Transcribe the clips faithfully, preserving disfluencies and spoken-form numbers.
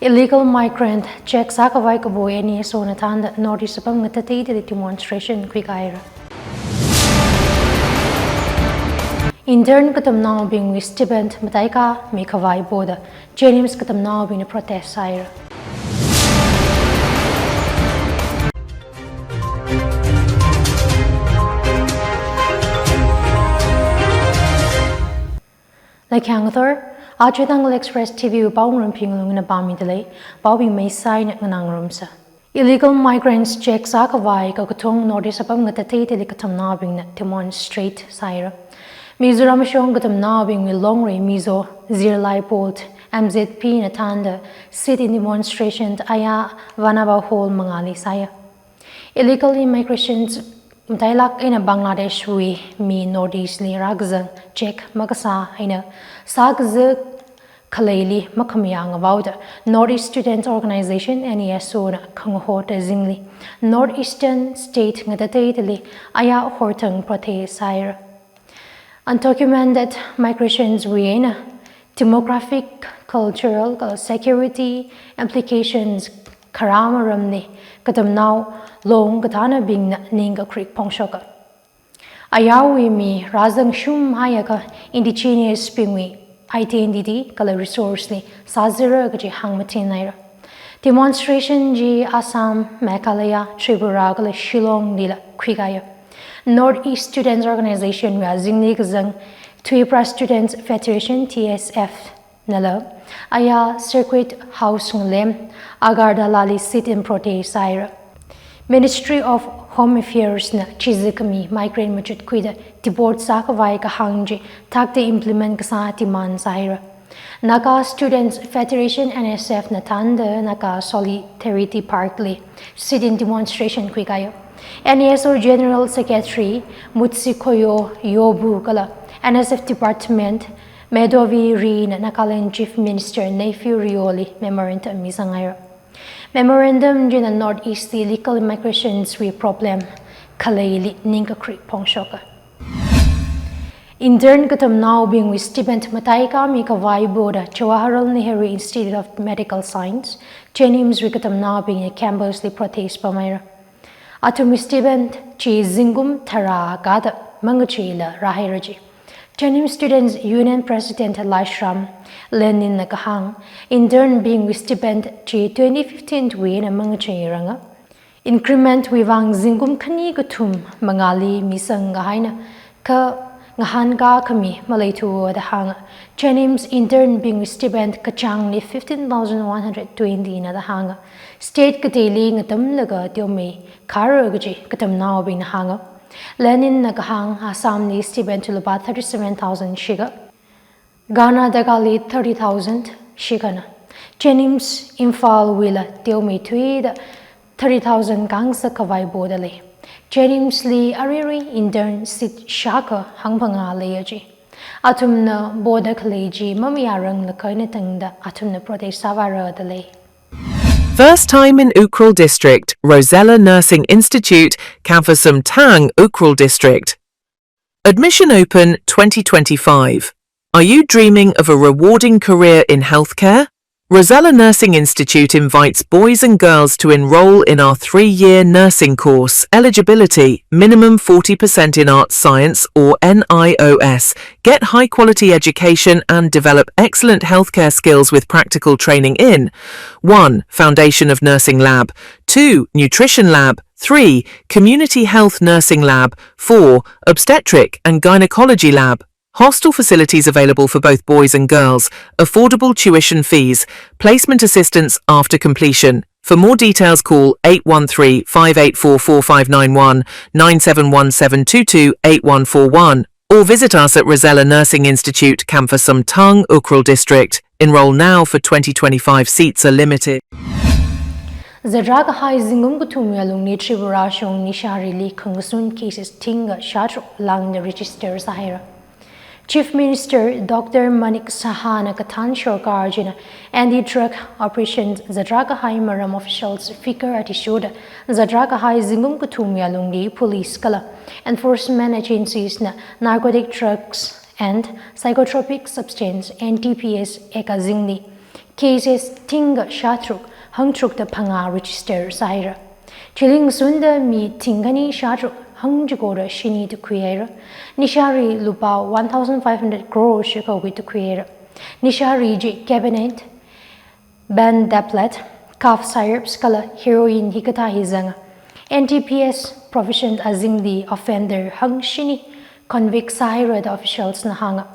Illegal migrant check sākhavai kapo N E S O na thānda North East apam ngatateiteili demonstration khuikahaira. Intern katamnaobingwui stipend mataikha mikhavai poda JNIMS katamnaobingna protest sāhaira. Laikhang thor, aja Tangkhul Express T V wui pao ngarumpi ngalungna pāmida lei, paobing maisai eina nganā ngarumsa. Illegal migrants check sākhavai kakathong North East apam ngatateiteili katamnaobingna demonstrate sāhaira. Mizoram shong katamnaobingwui Longri Mizo, Zirlai Port, M Z P na thānda sit-in demonstration aya Vanava Hall mangāli sāya. Illegal immigrations matailāk eina Bangladesh wui mi North East li rākazang check makasā eina sākaza khaleili makhamayā ngavaoda North East Students Organization, N E S O na khangahot azingli North Eastern state ngatateiteili aya horthang protest sāhaira. Undocumented migrations wui eina demographic, cultural kala security implications kharā maramli katamnao long kathānabingna ningkakrik phongshoka. Ayarwui mi rāzang shumhaiakha indigenous bingwui identity kala resource li sāzara kaji hāngmatinhaira. Demonstration chi Assam, Meghalaya, Tripura kala Shillong lila khuikahaiya. North East Students Organization wui azingli kazang Tripura Students Federation, T S F nala aya Circuit House ngalem Agartala li sit-in protest sāhaira. Ministry of Home Affairs na chiza khami migrant machut khuida deport sākhavai kahāng chi thakta implement kasā demand sāhaira. Naga Students Federation, N S F na thānda Naga Solidarity Park li sit-in demonstration khuikahaiya. N E S O General Secretary Mutsikhoyo Yobu kala N S F Department Medovi Ri na Nagaland Chief Minister Neiphiu Rio li memorandum misanghaira. Memorandum china North East li illegal immigrations wui problem khaleili ningkakrik phongshoka. Intern katamnaobingwui stipend mataikha mikhavai poda Jawaharlal Nehru Institute of Medical Science, JNIMS wui katamnaobingna campus li protest pamhaira. Athumwui stipend chi zingkum tharā kada mangacheila rāhaira ji. JNIMS Students Union President Laishram Lenin na kahāng, intern bingwui stipend chi twenty fifteen wui eina mangacheiranga. Increment wui vang zingkum khani kathum mangāli misangkahaina, kha ngahānkā khami maleithuwa da hānga. JNIMS intern bingwui stipend kachāngli fifteen thousand one hundred twenty na da hānga. State kateili ngatamlaga teomeikharra kaji katamnaobingna hānga. Lenin na kahāng, Assam li stipend chi lupā thirty-seven thousand shikha, Karnataka li thirty thousand shikhana. JNIMS Imphal wuila teomeithuida thirty thousand khangasak khavai poda lei. JNIMS li aruirui intern seat shākha hangphangā leiya ji. Athumna poda khalei chi mamayāranglakha eina tangda athumna protest sāvāra da lei. First time in Ukhrul District, Rosella Nursing Institute, Khamphasam Thang, Ukhrul District. Admission open twenty twenty-five. Are you dreaming of a rewarding career in healthcare? Rosella Nursing Institute invites boys and girls to enroll in our three-year nursing course. Eligibility: minimum forty percent in Arts Science or N I O S. Get high-quality education and develop excellent healthcare skills with practical training in: one, Foundation of Nursing Lab; two, Nutrition Lab; three, Community Health Nursing Lab; four, Obstetric and Gynecology Lab. Hostel facilities available for both boys and girls. Affordable tuition fees. Placement assistance after completion. For more details, call eight one three, five eight four, four five nine one, nine seven one seven two two eight one four one, or visit us at Rosella Nursing Institute, Khamphasam Thang, Ukhrul District. Enroll now, for twenty twenty-five seats are limited. Zatrākahai zingkum kathumwui alungli Tripura shong nisha rili khangkashun cases thingkha shātharuk lāngda register sāhaira. Chief Minister Doctor Manik Saha na kathān sorkar china anti-drug operation zatrākahai maram officials figure athishurda zatrākahai zingkum kathumwui alungli police kala enforcement agencies na Narcotic Drugs and Psychotropic Substance, N D P S Act azingli Cases thingkha shātharuk hangtharukda phangā register sāhaira. Chili ngasunda mi thingkhani shātharuk hangchikora shini tukhuihaira. Nishāri lupā one thousand five hundred crore shikhawui tukhuihaira. Nishāri chi cabinet, benzodiazepine, cough syrups kala heroin hikathā hi zanga. N D P S provision azingli offender hangshini convict sāhaira da officials na hānga.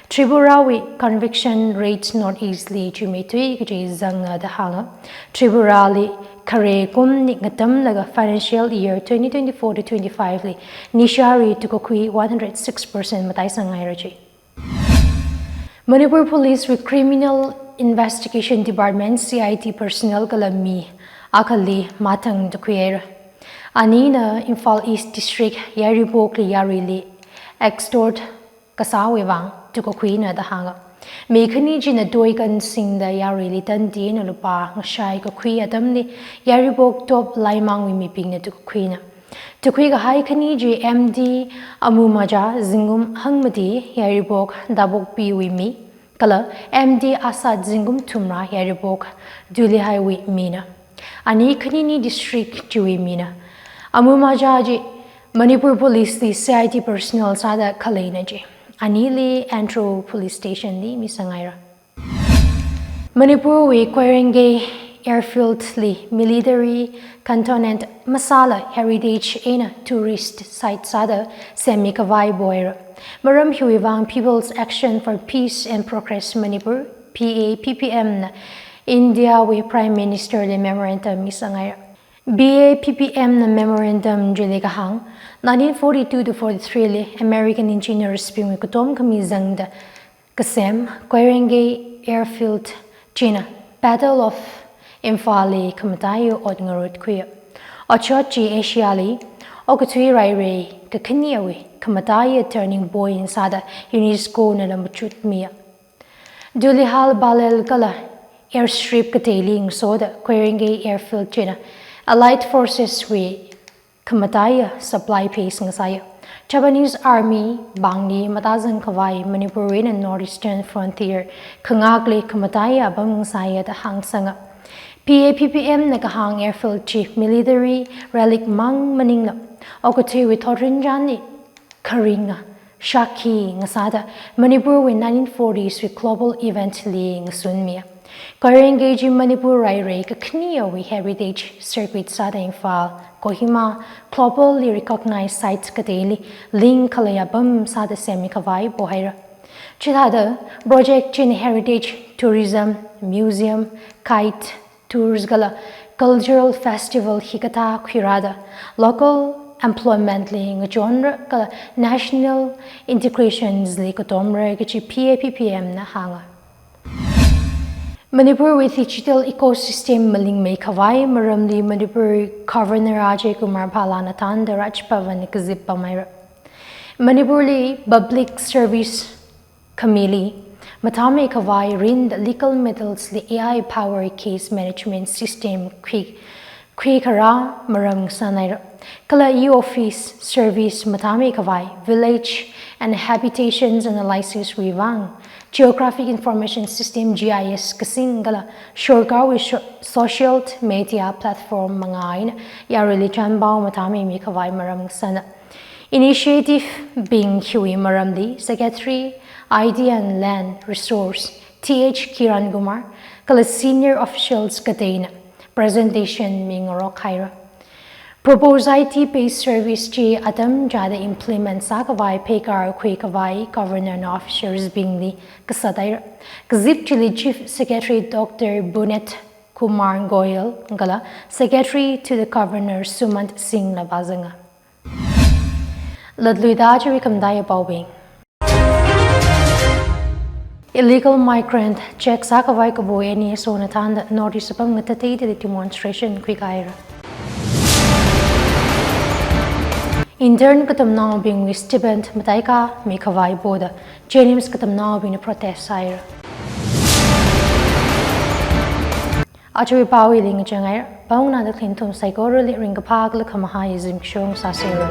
Tripura wui conviction rate North East li chuimeithui kaji zanga da hānga. Tripura li khare kumli ngatamlaga financial year twenty twenty-four to twenty-five li nishāri tukakhui one hundred six percent mataisanghaira ji. Manipur Police wui Criminal Investigation Department, C I D personnel kala mi akhali mathang tukhuihaira. Anina Imphal East District, Yairibokli yaruili extort kasāwui vang tukakhuina da hānga. Mi khani china toikan singda yaruili tandi eina lupā ngashai kakhui atamli Yairibok Top Laimangwui mibingna tukakhuina. Tukhui kahai khani chi M D Amumaja zingkum hangmati Yairibok Dabokpiwui mi, kala M D Asad zingkum thumrā Yairibok Dulihailwui mina. Ani khanini district chiwui mina. Amumaja chi Manipur Police li C I D personnel sāda khaleina ji. Anili Andro Police Station li misanghaira. Manipur wui Koirengei Airfield li military cantonment masāla heritage eina tourist site sāda semmikhavai pohaira. Maram hiwui vang People's Action for Peace and Progress Manipur, P A P P M na India wui Prime Minister li memorandum misanghaira. P A P P M na memorandum chili kahāng, nineteen forty-two to forty-three li American engineers bingwui katom khami zangda kasem Koirengei Airfield china Battle of Imphal li khamataiya ot ngarut khuiya. Otshot chi Asia li okathui rairei kakhane awui khamataiya turning point sāda UNESCO nala machut miya. Dulihail Balel kala airstrip kateili ngasoda Koirengei Airfield china Allied Forces wui khamataiya supply base ngasāya. Japanese Army bangli matazang khavai Manipur eina Northeastern Frontier khangakli khamataiya apam ngasāya da hāngsanga. P A P P M na kahāng airfield chi military relic mang maningla okathuiwui thotrinchānli kharinga shākhi ngasāda Manipur wui nineteen forties wui global event li ngasunmiya. Koirengei chi Manipur rairei kakhane awui heritage circuit sāda Imphal, Kohima globally recognized site kateili link khalei apam sāda semmikhavai pohaira. Chithāda project china heritage, tourism, museum, guide tours kala cultural festival hikathā khuirāda local employment li ngachonra kala national integrations li katomra kachi P A P P M na hānga. Manipur wui digital ecosystem malingmeikhavai maramli Manipur Governor Ajay Kumar Bhalla na thānda Raj Bhavan kazip pamhaira. Manipur li public service khamili mathāmeikhavai rinda legal matters li A I power case management system khui, khuikharā maram ngasānhaira. Kala e-office service mathāmeikhavai Village and Habitations Analysis wui vang Geographic Information System, G I S kasing kala sorkarwui so-, social media platform mangā eina yaruili chanpao mathāmeimikhavai maram ngasāna. Initiative bing hiwui maramli Secretary, I T and Land Resource, T H Kiran Kumar, kala senior officials kateina presentation mingarok haira. Proposed I T based service chi atam chāda implement sākhavai pheikār khuikhavai Governor na officers bingli kasat haira. Kazip chili Chief Secretary Doctor Puneet Kumar Goel kala Secretary to the Governor Sumant Singh la vāzanga. Latluida chiwui khamataiya paobing. Illegal migrant check sākhavai kabu N S O na thānda North East apam ngatateidali demonstration khuikhaira. Intern katamnaobingwui stipend mataikhamikhavai poda JNIMS katamnaobingna protest sāhaira. Aja pao hili ngachang haira. Pao nganāda khanuithum saikorali ringkaphā kala khamahā zimiksho sāsera.